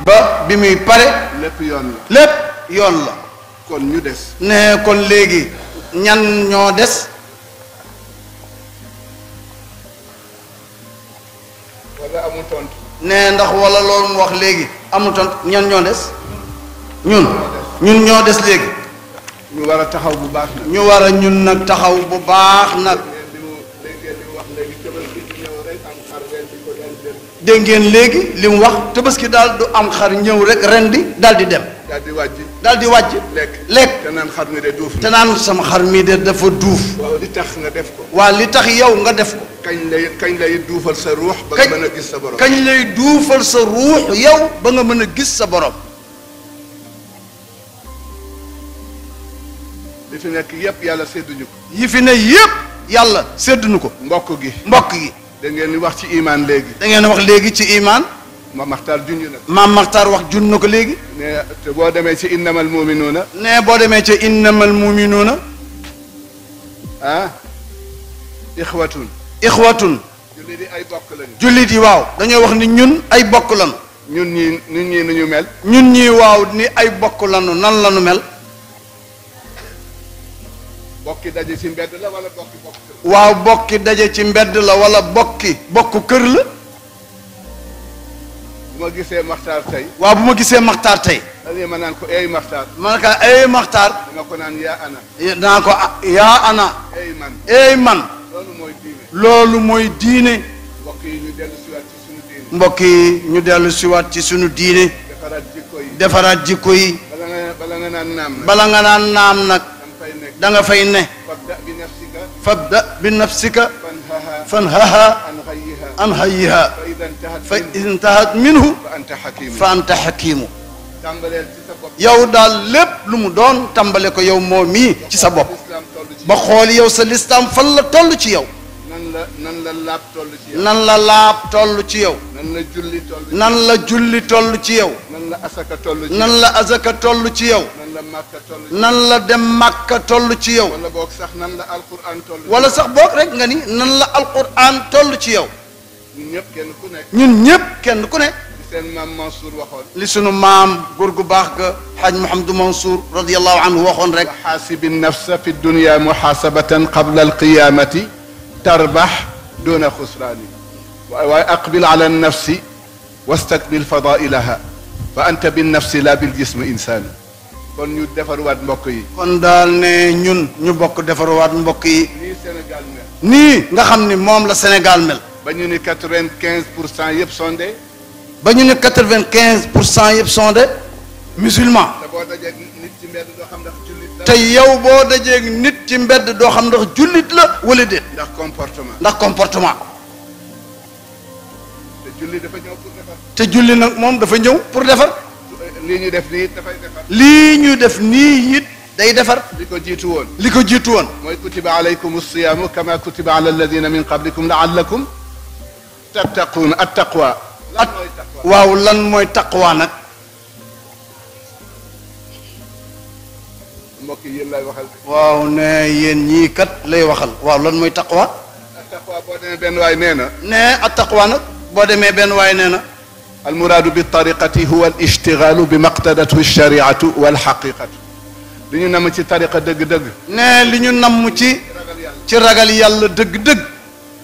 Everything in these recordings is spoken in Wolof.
ba bi muy pare lépp yoon la lépp yoon la kon ñu des ne kon léegi ñan ñoo des wala amul tontu ne ndax wala loolu mu wax léegi amul tontu ñan ñoo des ñun ñoo des léegi ñu war a taxaw bu baax nag ñu war a ñun nag taxaw bu baax nag dégg ngeen léegi li mu wax tabaski daal du am xar ñëw rek ren di daal di dem daal di wàjj lekk te naan xar mi de duuf te naan sama xar mi de dafa duuf waaw li tax nga def ko waa li tax yow nga def ko kañ lay duufal sa ruux ba nga mën a gis sa borom kañ lay duufal sa ruux yow ba nga mën a gis sa borom li fi nekk yépp yàlla sédduñu ko yi fi ne yépp yàlla sédduñu ko mbokk gi da ngeen di wax ci imaan léegi da ngeen wax léegi ci imaan ma maxtaar junj na maam maxtaar wax junj na ko léegi ne te boo demee ci innamal muminuuna ne boo demee ci innamal muminuuna ah ixwatun jullit yi ay bokk lañu jullit yi waaw dañoo wax ni ñun ay bokk lañu ñun ñii nu ñu mel ñun ñii waaw ni ay bokk lañu nan lañu mel bokki daje ci mbedd la wala bokki bokk waaw bokki daje ci mbedd la wala bokk kër la bu ma gisee maxtaar tey waaw bu ma gisee maxtaar tey dañuy ma naan ko eey maxtaar ma ne ko eey maxtaar danga ko naan yaa ana danaa ko yaa ana eey man loolu mooy diine mbokk yi ñu dellu siwaat ci sunu diine defaraat jikko yi bala nga naan naam nag da nga fay ne fabda bi nafsika fanhaha an hayyiha fa intahat minhu fa anta hakimu yow daal lépp lu mu doon tàmbale ko yow moo mii ci sa bopp ba xool yow sa lislaam fan la toll ci yow nan la laab toll ci yow nan la laab toll ci yow nan la julli toll ci yow nan la julli toll ci yow nan la asaka toll ci yow nan la azaka toll ci yow nan la dem màkka toll ci yow wala boog sax nan la alquran toll wala sax boog rek nga ni nan la alquran toll ci yow ñun ñëpp kenn ku nekk ñun ñëpp kenn ku nekk seen maam Mansour waxoon li sunu maam góor gu baax ga xaaj Mouhamadou Mansour radiyallahu anhu waxoon rek wa xaasibi nafsa fi dunya muxaasabatan qabla alqiyamati tarbax duna xusraani waaye aqbil ala nafsi wastakmil fadailaha fa anta binnafsi la biljismi insaani kon ñu defarwaat mbokk yi kon daal ne ñun ñu bokk defarwaat mbokk yi nii Sénégal mel nii nga xam ni moom la Sénégal mel ba ñu ni 95% yëpp sondé ba ñu ne 95% yëpp sont des musulmans te boo dajee nit ci mbedd doo xam ndax jullit la te yow boo dajee nit ci mbedd doo xam ndax jullit la wala déet ndax comportement ndax comportement te julli dafa ñëw pour defar te julli nag moom dafa ñëw pour defar lii ñu def nii dafay defar lii ñu def nii it day defar li ko jiitu woon li ko jiitu woon mooy kutiba alaykum alsiyaamu kama kutiba ala alladina min qablikum laallakum tattaquun attaqwa waaw lan mooy taqwa nag mbokk yi yéen lay waxal waaw ne yéen ñii kat lay waxal waaw lan mooy taqwa attaqwa boo demee benn waay nee na ne at taqwa nag boo demee benn waay nee na almuraadu bitariqati huwa alishtigaalu bi maqtadatu alshariatu walxaqiqatu li ñu namm ci tariqa dëgg-dëgg ne li ñu namm ci ragal yàlla dëgg-dëgg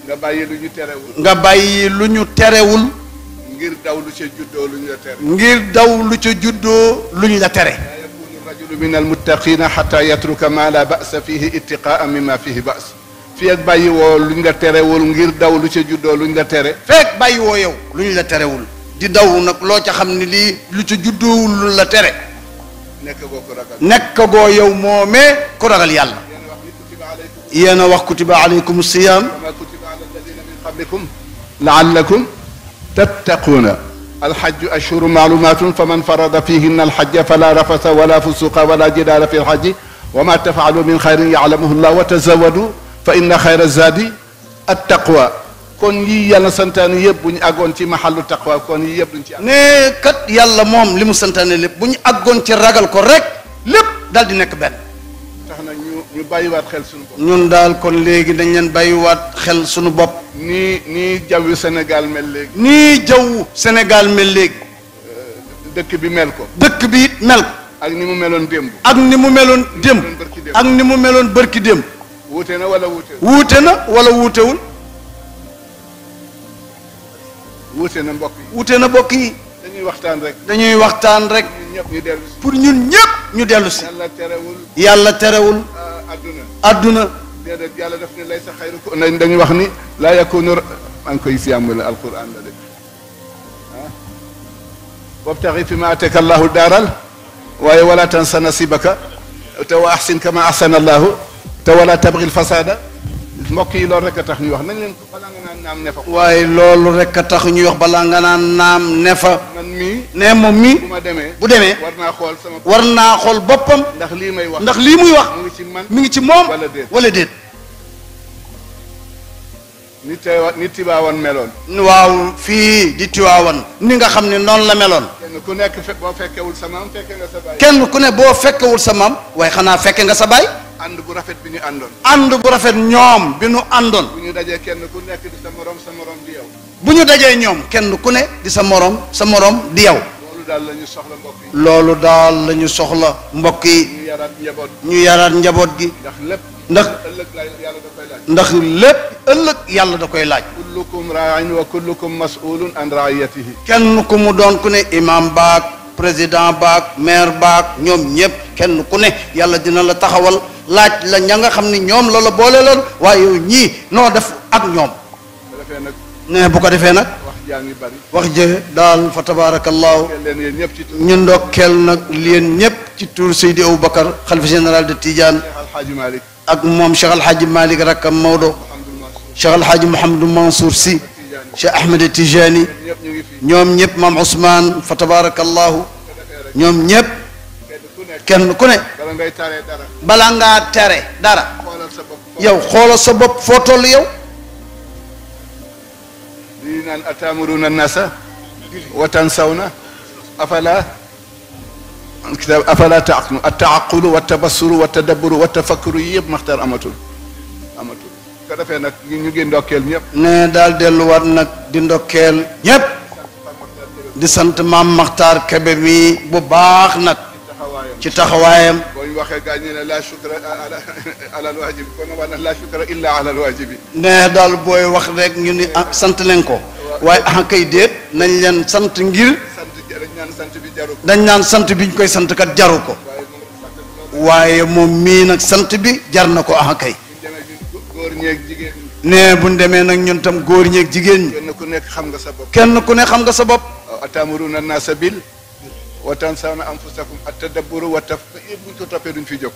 nga bàyyi lu ñu terewul nga bàyyi lu ñu terewul ngir daw lu ca juddoo lu ñu la tere ngir daw lu ca juddoo lu ñu la tere laa yakunu rajulu min almuttaqina xata yatruka ma la basa fihi ittiqaan mima fihi bas fii ak bàyyi woo lu ñu la terewul ngir daw lu ca juddoo lu ñu la tere fekk bàyyi woo yow lu ñu la terewul di daw nag loo ca xam ne lii lu ca juddoowul lu la tere nekk goo ko ragal nekk goo yow moomee ku ragal yàlla yéen a wax kutiba alaykum siyam kama kutiba ala alladina min qablikum laallakum tattaquuna alxajju ashhuru maalumaatun faman farada fihinna alxajja fala rafasa wala fusuqa wala jidaala fi alxajji wa ma tafaalu min xayrin yaclamuhu llah wa tazawadu fa inna xayra zaadi attaqwa kon yii yàlla santaane yëpp bu ñu àggoon ci maxallu taqwa kon yii yëpp duñ ci am ne kat yàlla moom li mu santaane lépp bu ñu àggoon ci ragal ko rek lépp daal di nekk benn tax na ñu bàyyiwaat xel suñu bopp ñun daal kon léegi dañ leen bàyyiwaat xel suñu bopp nii jawwu Sénégal mel léegi nii jawwu Sénégal mel léegi dëkk bi mel ko dëkk bi it mel ko ak ni mu meloon démb ak ni mu meloon démb ak ni mu meloon bërki démb wuute na wala wuute wuute na wala wuutewul wuute na mbokk yi wuute na bokk yi dañuy waxtaan rek dañuy waxtaan rek ñun ñëpp ñu dellu si pour ñun ñëpp ñu dellu si yàlla terewul yàlla terewul adduna adduna déedéet yàlla daf ne lay sa xayrukum dañuy wax ni laa yakunu maa ngi koy siyàmmale alquran la de wabtaxi fi ma ataka allahu daaral waaye wala tansa nasibaka te wa ahsin kama ahsana allahu te wala tabgi lfasada mbokk yi loolu rek a tax ñuy wax nañ leen ko balaa nga naan naam ne fa waaye loolu rek a tax ñuy wax balaa nga naan naam ne fa man mii ne moom mi bu ma demee bu demee war naa xool sama war naa xool boppam ndax lii may wax ndax lii muy wax mu ngi ci man mi ngi ci moom wala déet wala déet ni Tiwaawan meloon waaw fii di Tiwaawan ni nga xam ne noonu la meloon kenn ku nekk boo fekkewul sa maam fekke nga sa baay kenn ku ne boo fekkewul sa maam waaye xanaa fekke nga sa baay ànd bu rafet bi ñu àndoon ànd bu rafet ñoom bi nu àndoon bu ñu dajee kenn ku nekk di sa morom di yow bu ñu dajee ñoom kenn ku ne di sa morom di yow loolu daal la ñu soxla mbokk yi loolu daal la ñu soxla mbokk yi ñu yaraat njaboot ñu yaraat njaboot gi ndax lépp ndax ëllëg la yàlla da koy laaj ndax lépp ëllëg yàlla da koy laaj kullukum raain wa kullukum mas'ulun an raiyatihi kenn ku mu doon ku ne imam baak président baak maire baak ñoom ñëpp kenn ku ne yàlla dina la taxawal laaj la ña nga xam ni ñoom la la boole loon waaye yow ñii noo def ak ñoom bu defee nag ne bu ko defee nag wax jaa ngi bari wax jë daal fa tabarakallahu ngeen leen yéen ñëpp ci tur ñu ndokkeel nag leen ñëpp ci tur Seydi Aboubacar xalifa général de Tidiane Cheikh Alhaaji Malick ak moom Cheikh Alhaaji Malick rakkam Maodo Cheikh Alhaaji Mouhamadou Mansour Sy Cheikh Ahmed Tijani ñëpp ñu ngi fi ñoom ñëpp maam Ousmane fa tabarakallahu ñoom ñëpp kenn ku nekk kenn ku ne bala ngay taree dara bala ngaa tere dara xoolal sa bopp yow xoolal sa bopp foo toll yow lii naan atamuruna nasa wa tansawna afala taqulu attaaqulu wa tabassuru wa tadabburu wa tafakkuru yi yëpp maxtar amatul ko defee nag ñu ngi ndokkeel ñëpp ne daal delluwaat nag di ndokkeel ñëpp di sant maam Maxtaar Kebe mi bu baax nag ci taxawaayam boo ñu waxee gaa ñu ne la shukra ala alwajibi kon wax na la shukra illa ala alwajibi ne daal booy wax rek ñu ni ah sant leen ko waaye ah kay déet nañ leen sant ngir dañ naan sant bi jaru ko dañ naan sant bi ñu koy sant kat jaru ko waaye moom mii nag sant bi jar na ko ah kay góor ñeeg jigéen ne buñ demee nag ñun tam góor ñeeg jigéen ñi kenn ku nekk xam nga sa bopp kenn ku ne xam nga sa bopp atamuruna nasa bil wa tansawna anfusakum at-tadabburu wa buñ ko toppee duñ fi jóg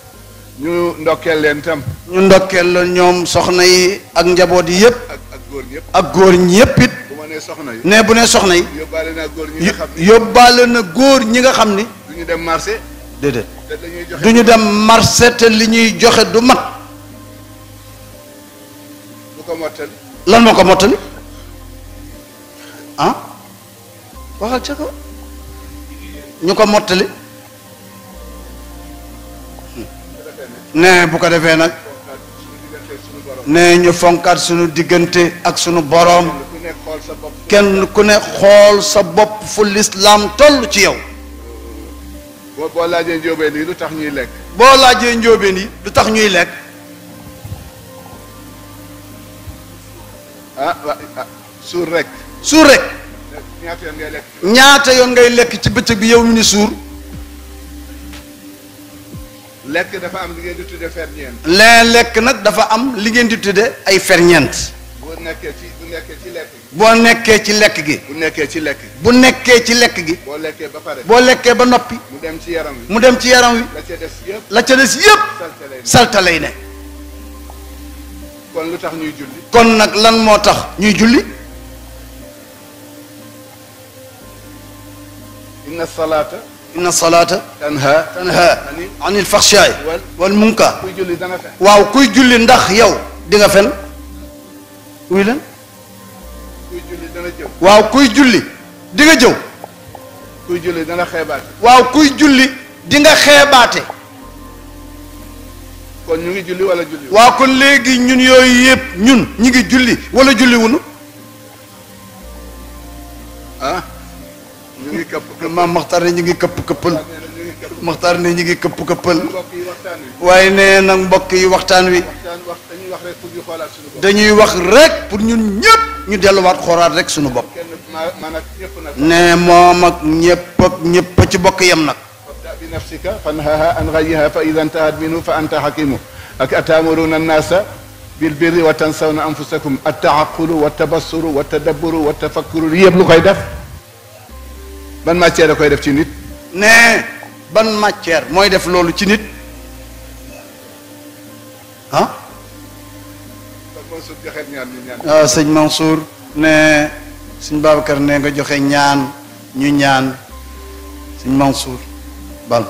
ñu ndokkeel leen tam ñu ndokkeel la ñoom soxna yi ak njaboot yi yëpp ak góor ñëpp ak góor ñi yëpp it bu ma nee soxna yi ne bu ne soxna yi yóbbaale naa góor ñi nga xam ne yóbbaale na góor ñi nga xam ni du ñu dem marché déedéet te dañuy joxe du ñu dem marché te li ñuy joxe du mat du ko mottali lan moo ko mottali ah waxal ca ko ñu ko mottali ne bu ko defee nag ne ñu fonkaat suñu diggante ak suñu boroom ku nekk xool sa bopp kenn ku ne xool sa bopp fu lislaam toll ci yow boo laajee njóobeen yi lu tax ñuy lekk boo laajee njóobeen yi lu tax ñuy lekk suur rek suur rek ñaata yoon ngay lekk ñaata yoon ngay lekk ci bëccëg bi yow mi ni suur lekk dafa am li ngeen di tudde ferñeent lekk nag dafa am li ngeen di tudde ay ferñeent bu nekkee ci lekk gi boo nekkee ci lekk gi bu nekkee ci lekk gi bu nekkee ci lekk gi boo lekkee ba pare boo lekkee ba noppi mu dem ci yaram wi mu dem ci yaram wi la ca des yëpp la ca des yépp salte lay salta lay ne kon lu tax ñuy julli kon nag lan moo tax ñuy julli inna salaata inna salaata tanha tanha anil faxshaay wal munkar kuy julli dana fen waaw kuy julli ndax yow di nga fen wuy leen kuy julli dana jëw waaw kuy julli di nga jëw kuy julli dana xeebaate waaw kuy julli di nga xeebaate kon ñu ngi julli wala julli waaw kon léegi ñun yooyu yëpp ñun ñi ngi julli wala julli wunu ah ñu ngi këpp maam Maxtaar ne ñu ngi këpp këppal Maxtaar ne ñu ngi këpp këppal waaye ne nag mbokk yi waxtaan wi dañuy wax rek pour ñun ñëpp ñu delluwaat xoolaat rek suñu bopp ne moom ak ñëpp ci bokk yem nag bi nafsika fanhaha an ghayyiha fa idha intahat minhu fa anta hakimu ak atamuruna an-nasa bil birri wa tansawna anfusakum at-ta'aqqulu wa tabassuru wa tadabburu wa tafakkuru yëpp lu koy def ban matière da koy def ci nit ne ban matière mooy def loolu ci nit ah waaw sëñ Mansour ne sëñ Babacar ne nga joxe ñaan ñu ñaan sëñ Mansour bal